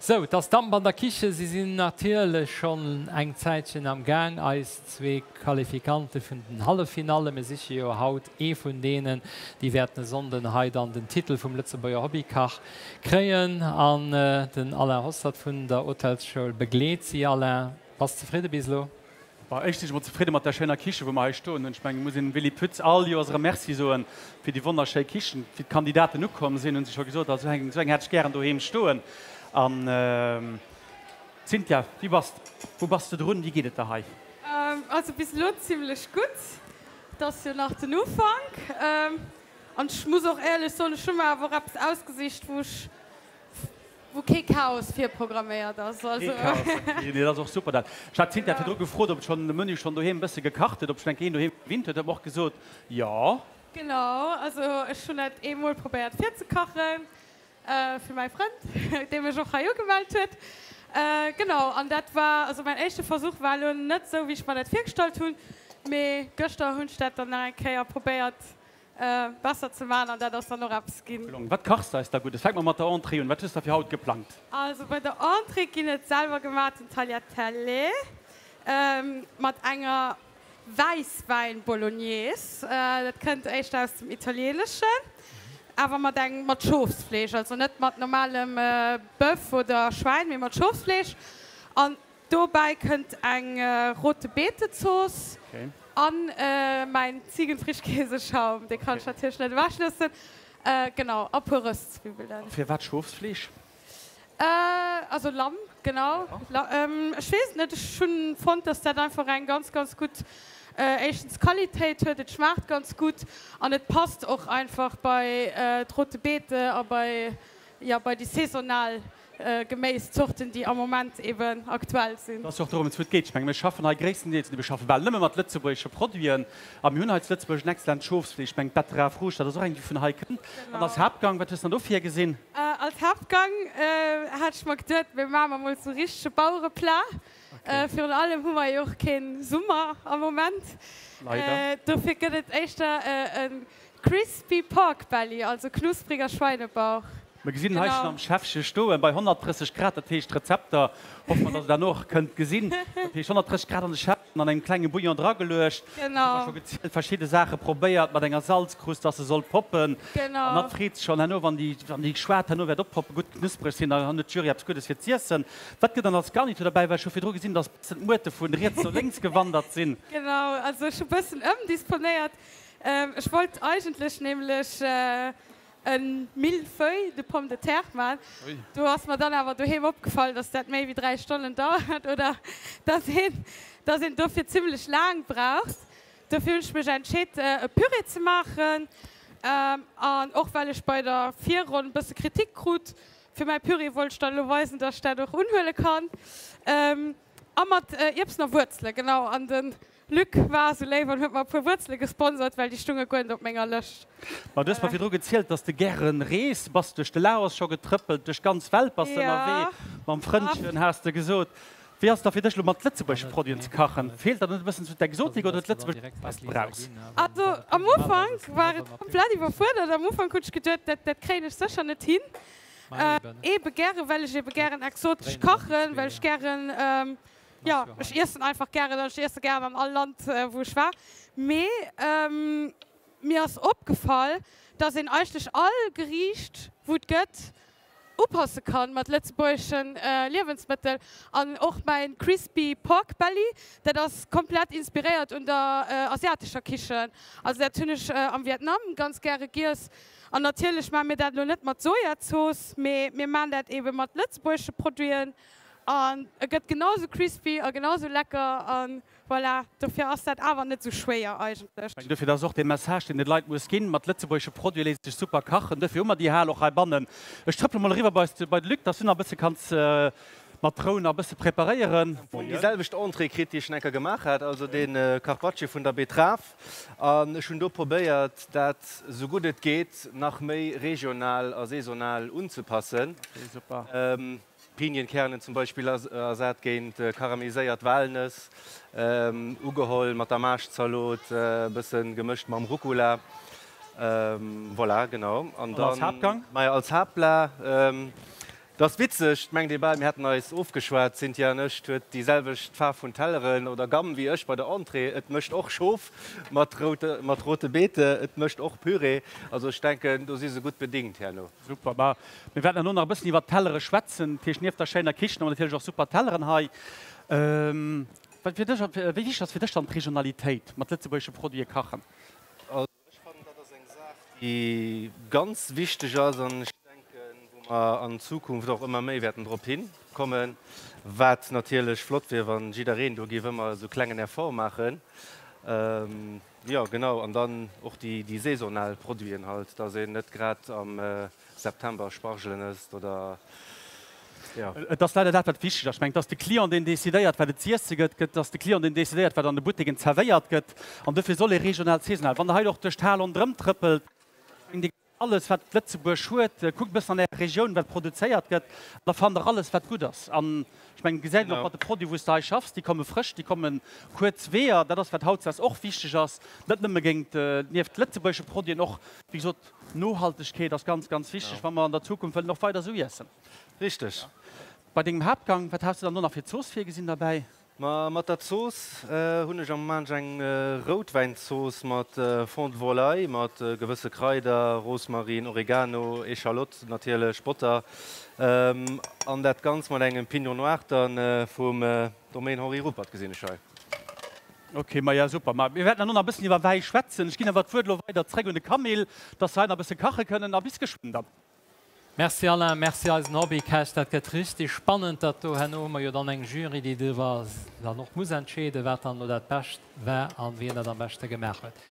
Sou, 't ass Damp an der Kiche. Si sinn natierlech schonn eng Zäitchen am Gaang, eis zwee Qualifikante vun den Halleffinallen. Mir siche jo haut ee vun deenen, déi wäerten e Sonnden hei dann den Titel vum Lëtzebuerger Hobbykach kréien. An den Alain Hostert vun der Hotelsschoul begleet si. Alain, bass zefridde bis elo? Bon, ech si mol zefridde mat der schéiner Kiche, wou mer hei stoen hunn. Ech mengen, et muss een dem Willy Pütz all Joers erëm Merci soen fir déi wonnerschéi Kichen. Wéi d'Kandidaten ukomm sinn, hu se scho gesot, also esou eng hätt ech gären doheem stoen. An Cynthia, wéi bass de? Wou bass de drun? Wéi geet et der hei? Also bis elo zimlech gutt. Et ass jo nach den Ufank. An ech muss och éierlech soen, ech hu mer awer och eppes ausgesicht, wou ech Wou kee Chaos virprogramméiert ass. Kee Chaos, ok. Nee, dat ass och super dat. Ech hat d'Cynthia virdru gefrot, ob et schonn de Menü schonn doheem e bësse gekacht huet, ob schonn eng Kéier een doheem gewinnt huet. Huet mer och gesot, jo. Genau, also ech hunn et eemol probéiert virzekachen fir mäi Frënd, dee mech och hei ugemellt huet. Genau, an dat war, also mäin éischte Versuch war elo net esou, wéi ech mer dat virgestallt hunn, mee gëschter hunn ech dat dann nach eng Kéier probéiert besser ze maan an dat ass dann och eppes ginn. Gelongen. Wat kachs de eis da Guddes? Fänk mer mat der Entrée un. Wat hues de fir haut geplangt? Also bei der Entrée ginn et selwer gemaaten Tagliatelle mat enger Wäisswäin Bolognese. Dat kënnt éischter aus dem Italieeneschen, awer mat engem mat Schofsfleesch, also net mat normalem Bœuf oder Schwäin, mee mat Schofsfleesch. An Dobäi kënnt eng Rote Beete Zooss an mäin Ziegenfrischkäseschaum, dee kann ech natierlech net ewech loossen. Genau, a puer Röstzwiwwelen. Firwat Schofsfleesch? Also Lamm, genau. Ech weess et net, ech hunn fonnt, dass dat einfach eng ganz, ganz gutt éischtens Qualitéit huet, et schmaacht ganz gutt an et passt och einfach bei d'Rote Beete a bei, jo, bei déi saisonal Geméiszorten, déi am Moment eben aktuell sinn. Et ass jo och dorëms, wou et geet. Ech menge mir schaffen hei gréisstendeels, nee mir schaffe bal nëmme mat lëtzebuergesche Produiten a mir hunn hei zu Lëtzebuerg en exzellent Schofsfleesch. Ech mengen d'Betterave rouge, dat ass och eng, déi vun hei kënnt. An als Haaptgang, wat hues de dann do virgesinn? Als Haaptgang hat ech mer geduet, mir maache mer mol sou richtege Bauereplat. Virun allem hu mer jo och kee Summer am Moment. Leider. Dofir gëtt et éischter e Crispy Pork Belly, also knuspriger Schweinebauch. Mer gesinn en hei schon am Schäffche stoen, bei 130 Grad, dat heescht d'Rezepter, hoffe mer, dass der dat och kënnt gesinn, dat heescht 130 Grad an de Schäffchen an engem klenge Bouillon drageluecht. Genau. Hu mer scho gezielt, verschidde Saache probéiert mat enger Salzkrust, dass se soll poppen. Genau. An hatt freet sech schonn herno, wann déi, wann déi Schwaart herno wäert oppoppen, gutt knuspreg sinn, dann huet d'Jury eppes Guddes fir z'iessen. Wat gëtt dann als Garnitur derbäi? Well ech hu virdru gesinn, dass bëssen d'Muerte vu riets no lénks gewandert sinn. Genau, also ech hu bëssen ëmdisponéiert. Ech wollt eigentlech nämlech E Millefeuille de pommes de terre man. Do ass mer dann awer doheem opgefall, dass dat méi wéi 3 Stonnen dauert oder dass een, dass een dofir zimlech laang braucht. Dofir hunn ech mech entscheet e Püree ze maachen. An och well ech bei der Virronn e bësse Kritik krut fir mäi Püree, wollt ech dann elo weisen, dass ech dat och unhuele kann. A mat Ierbsen a Wuerzele, genau. An de Luc war esou léif an huet mer e puer Wuerzele gesponsert, well déi stunge guer net op menger Lëscht. Ma du hues mer virdru gezielt, dass de gären rees. Bass duerch de Laos scho getrëppelt, duerch d'ganz Welt bass de ënnerwee mam Frëndchen, has de gesot. Wéi ass et da fir dech elo mat lëtzebuergesche Produiten ze kachen? Feelt der net e bëssen zu d'Exotik oder huet Lëtzebuerg eppes brauchs? Also am Ufank war et komplett iwwerfuerdert. Am Ufank hunn ech geduet, dat dat kréien ech sécher net hin. Ebe gären, well ech ebe gären exotesch kachen, well ech gären Jo, ech iessen einfach gären an ech iesse gären an all Land wou ech war. Mee mir ass opgefall, dass een eigentlech all Geriicht wou et gëtt upasse kann mat lëtzebuergeschen Liewensmëttel. An och mäin Crispy Pork Belly, dat ass komplett inspiréiert un der asiatescher Kichen. Also dat hunn ech am Vietnam ganz gäre giess. An natierlech maache mir dat elo net mat Sojazooss, mee mir maachen dat ebe mat lëtzebuergesche Produiten. An e gëtt genau sou crispy a genau sou lecker an voilà, dofir ass dat awer net sou schwéier eigentlech. Ech mengen dofir, dat ass och dee Message deen de Leit muss ginn, mat lëtzebuergesche Produite léisst sech super kachen, dofir hu mer déi Hal och heibannen. Ech trëppele mol eriwwer bei bei de Luc, dass du nach e bësse kanns mat Rou nach e bësse preparéieren. Déi selwecht Entrée kritt, déi ech schon eng Kéier gemaach hat, also dee Carpaccio vun der Betrave. An ech hunn do probéiert, dat esou gutt et geet nach méi regional a saisonal unzepassen. Pinienkernen zum Beispill ersat géint karameliséiert Walnëss, ugeholl mat der Maaschzalot, e bëssen gemëscht mam Rucola. Voilà, genau. An als Haaptgang? Majo, als Haaptplat. Et ass witzeg, et mengt ee bal, mir hätten eis ofgeschwat, d'Cynthia an ech. D'huet déi selwecht Faarf vun Telleren oder Gamm wéi ech bei der Entrée. Et mécht och Schof mat route, mat rote Beete, et mécht och Püree. Also ech denken, do si se gutt bedingt herno. Super. Ma mir wäerten herno nach e bëssen iwwert d'Tellere schwätzen. Dat heescht, nieft der schéiner Kichen hu mer natierlech och super Telleren hei. Wat fir dech, wéi wichteg ass fir dech dann d'Regionalitéit, mat lëtzebuergesche Produite kachen? Also ech fannen, dat ass eng Saach, déi ganz wichteg ass an ech denken, wou mer an Zukunft och ëmmer méi wäerten drop hikommen, wat natierlech flott wier, wa jiddereen do géif ëmmer esou klengen Effort maachen. Jo, genau, an dann och déi saisonal Produiten halt, dass een net grad am September Spargelen ësst oder jo. Et ass leider dat, wat wichteg ass. Ech mengen, et ass de Client, deen decidéiert, wat et z'iesse gëtt. Et ass de Client, deen decidéiert, wat an de Buttiken zerwéiert gëtt. An dofir soll ee regional, saisonal. Wann Der hei och duerch d'Hal ronderëm trëppelt, ech mengen, Dir gesitt alles, wat Lëtzebuerg huet. Kuckt e bëssen an Ärer Regioun, wat produzéiert gëtt, an da fannt Der alles, wat gutt ass. An ech mengen, gesäit een och mat de Produiten, wou s de hei schaffs, déi komme frësch, déi komme kuerz Weeër. Dat ass, wat hautdesdaags och wichteg ass, net nëmme géint, nieft lëtzebuergesche Produiten och, wéi gesot, Nohaltegkeet ass ganz, ganz wichteg, wa mer an der Zukunft wëllen och weider esou iessen. Richteg. Bei dengem Haaptgang, wat has de dann do nach fir Zooss virgesinn derbäi? Ma mat der Zooss hunn ech am Moment eng Routwäinzooss mat Fond de volaille, mat gewësse Kraider, Rosmarin, Oregano, Echalotte natierlech, Botter an dat Ganzt mat engem Pinot Noir dann vum Domaine Henri Ruppert gesinn ech hei. Ok, maja super. Ma mir wäerten herno nach e bëssen iwwer Wäi schwätzen. Ech ginn awer d'Wuert elo weider zréck un de Camille, dass se hei nach e bësse kache kënnen. A bis geschwënn dann. Merci Alain, merci eisen Hobbykäch. Dat gëtt richteg spannend dat do. Herno hu mer jo dann eng Jury, déi driwwer dann och muss entscheeden, wat dann elo dat Bescht war an wien dat am beschte gemaach huet.